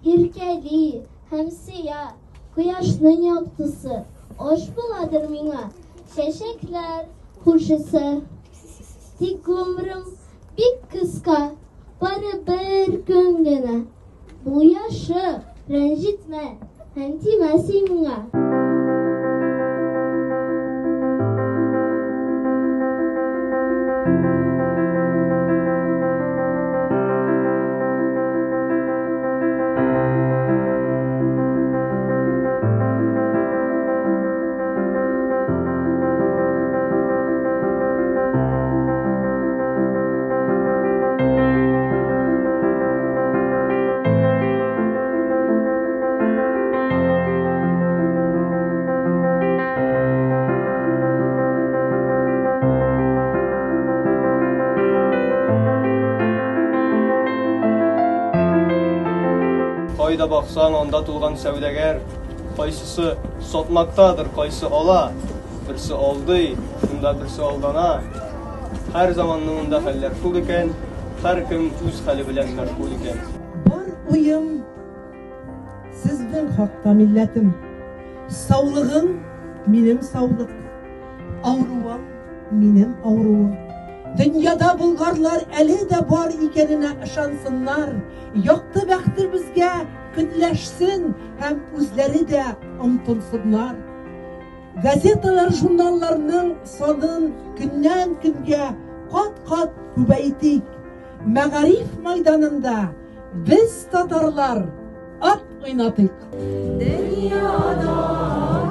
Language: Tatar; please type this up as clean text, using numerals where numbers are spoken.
Иркәли һәм сөя кояшның яктысы, Аш буладыр миңа чәчәкләр хушысы. Тик гомрем бик кыска, бары бер көн генә. Бул яхшы, рәнҗетмә һәм тимә син миңа. Кайда баксаң, анда тулган сәүдәгәр. Кайсысы сатмактадыр, кайсы ала. Берсе алдый, шунда берсе алдана. Һәр заманны монда хәлләр шул икән, һәркем үз хәле белән мәшгуль икән. Бар уем сезнең хакта, милләтем. Саулыгың минем саулык, авыруың минем авыруым. Дөньяда болгарлар әле дә бар икәненә ышансыннар, якты бәхтебезгә көнләшсен һәм үзләре дә омтылсыннар. Газеталар, журналларның санын көннән-көнгә кат-кат күбәйтик. Мәгариф майданында без, татарлар, ат уйнатыйк. Дөньяда.